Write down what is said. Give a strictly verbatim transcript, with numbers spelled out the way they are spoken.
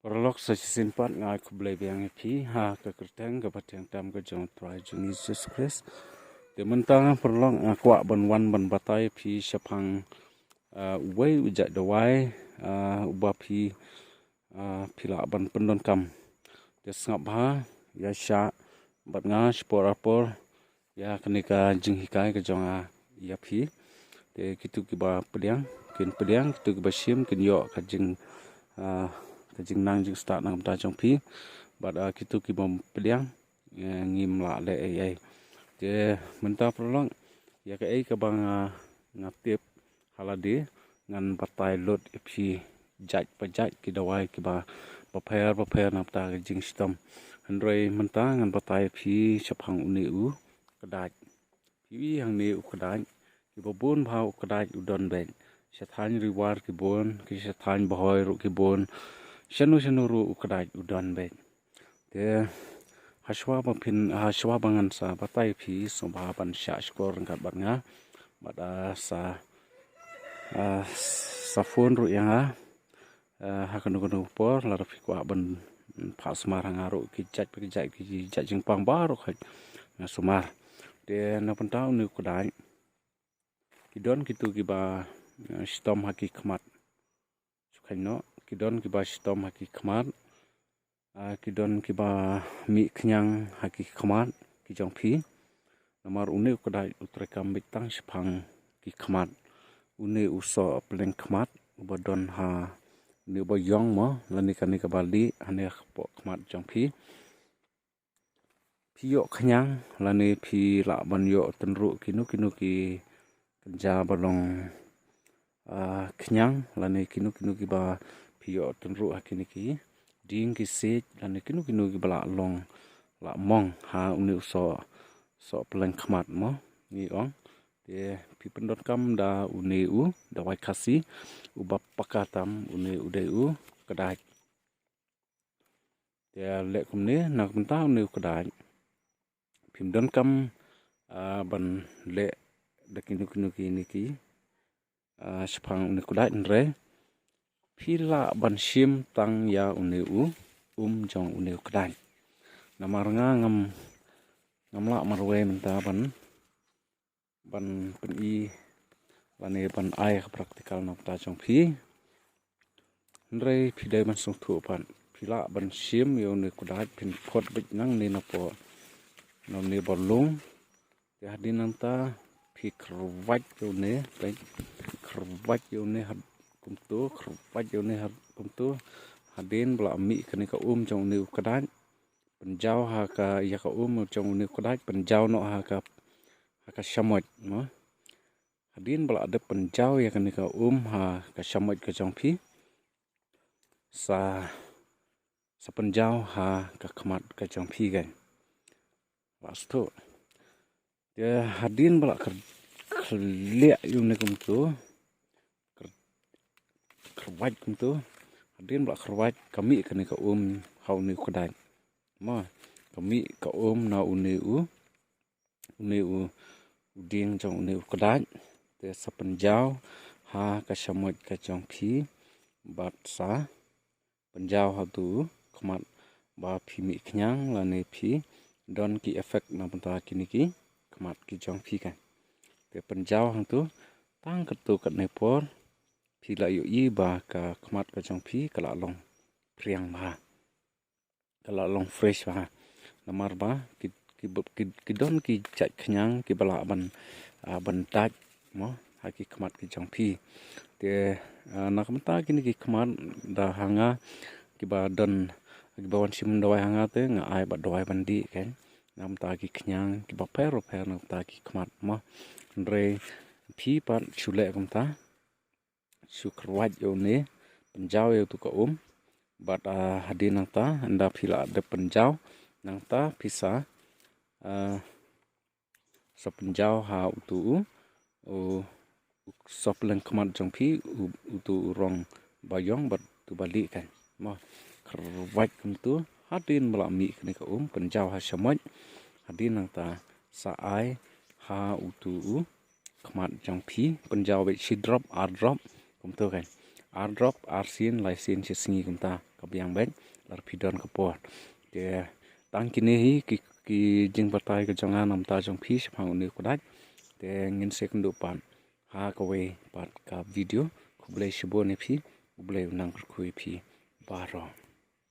Paralok, sa shisien pat nga ai khublei biang ïa phi ha ka kyrteng kaba tyngeh tam ka jong U Trai jong ngi Jisu Khrist. Te mynta paralok, nga kwah ban wan ban batai ïa phi shaphang, ah, uwei u jait dawai, ah, uba phi, ah, phi lah ban pyndonkam. Te sngap bha, ïa shah bad nga shipor arpor ïa kane ka jinghikai ka jong nga ïa phi. Te kito kiba pdiang kin pdiang, kito kiba shim kin ïoh ka jing, ah, ka jingnang jingstad na ka bynta jong phi. Bad, ah, kito kibym pdiang, eh, ngim lah leh ei ei. Te mynta paralok, ïa kaei kaba nga, nga tip ha lade, ngan batai lut ïa phi jait pa jait ki dawai kiba bapher bapher na ka bynta ka jingshitom. Hynrei mynta ngan batai ïa phi shaphang une u kdait. Phi i hangne u kdait, kiba bun bha u kdait u don beit. Sha thaiñ Ri War ki bun, ki sha thaiñ Bhoi ruh ki bun. Shano shano ruh u kdait u don beit. Te hashwa ba phin, hashwa ba ngan sa batai ïa phi, sngewbha ban shah shkor ryngkat bad nga. Bad, ah, sa, ah, sa phone ruh ïa nga. Ah, ha kano kano por, lada phi kwah ban phah sumar ha nga ruh ki jait pa ki jait, ki jait jingpang baroh khoit, nga sumar. Te na ka bynta une u kdait, ki don kito kiba, ah, shitom ha ki khmat. Shu kheiñ noh, ki don kiba shitom ha ki khmat. Ah, ki don kiba mih khñiang ha ki khmat ki jong phi. Namar une u kdait u treikam beit tang shaphang ki khmat. Une u soh pylleng khmat uba don ha, une uba ïong mo, lane kane kaba lieh hangne hapoh khmat jong phi. Phi ïoh khñiang lane phi lah ban ïoh tynruh kino kino ki kynja ba long, ah, khñiang lane kino kino kiba phi ïoh tynruh ha kine ki dieng ki siej lane kino kino kiba lah long lah mong ha une u soh, soh pylleng khmat mo, ngi ong. Te phi pyndonkam da une u dawai Khasi uba paka tam, une u dei u kdait. Te leh kumne, na ka bynta une u kdait, phim donkam, ah, ban leh da kino kino kine ki, ah, shaphang une u kdait, hynrei phi lah ban shim tang ïa une u um jong une u kdait. Namar nga ngam, ngam lah marwei mynta ban, ban pyni lane ban ai ka practical na ka bynta jong phi. Hynrei phi dei ban sngewthuh pat, phi lah ban shim ïa une u kdait, phin phot beit nangne napoh, nangne ba lung. Te hadien nangta phi kyrwait ïa une, phi kyrwait ïa une ha kumto, kyrwait ïa une ha kumto. Hadien ba la mih kane ka um jong une u kdait, pynjaw ha ka, ïa ka um jong une u kdait, pynjaw noh ha ka, ha ka shamoit mo. Hadien ba la dep pynjaw ïa kane ka um ha ka shamoit ka jong phi, sa, sa pynjaw ha ka khmat ka jong phi, kan. Lah sdang. Te hadien ba la kyr-, kyrliah ïa une kumto, kyr-, kyrwait kumto, hadien ba la kyrwait, ka mih kane ka um ha une u kdait. Mo, ka mih ka um na une u, une u, u dieng jong une u kdait. Te sa pynjaw ha ka shamoit ka jong phi, bad sa pynjaw ha uto u khmat ba phi mih khñiang lane phi don ki effect na bynta kine ki khmat ki jong phi, kan. Te pynjaw hangto, tang katto katne por phi la ïohi ba ka khmat ka jong phi ka la long phriang bha, ka la long fresh bha. Namar ba ki, ki, ki, ki don ki jait khñiang kiba lah ban, ah, ban dait mo ha ki khmat ki jong phi. Te, ah, na ka bynta kine ki khmat da ha nga, kiba don, kiba wan shim dawai ha nga te nga ai bad dawai ban dih, kan. Na ka bynta ki khñiang kiba pher pher na ka bynta ki khmat mo. Hynrei phi pat shu leh kumta, shu kyrwait ïa une, pynjaw ïa uto ka um. Bad, ah, hadien nangta, ynda phi la dep pynjaw, nangta phi sa, ah, sa pynjaw ha uto u, u, u soh pylleng khmat jong phi, u, uto u rong ba ïong bad uto ba lieh, kan. Mo, kyrwait kumto, hadien ba la mih kane ka um, pynjaw ha shamoit, hadien nangta sa ai ha uto u khmat jong phi, pynjaw beit shi drop, ar drop, kumto, kan. ar drop, ar sien, lai sien shi sngi kumta ka biang beit, lada phi don ka por. Te tang kine hi ki, ki jingbatai ka jong nga na ka bynta jong phi shaphang une u kdai. Te ngin sa ïakynduh pat ha kawei pat ka video. Khublei shibun ïa phi, U Blei un nang kyrkhu ïa phi baroh.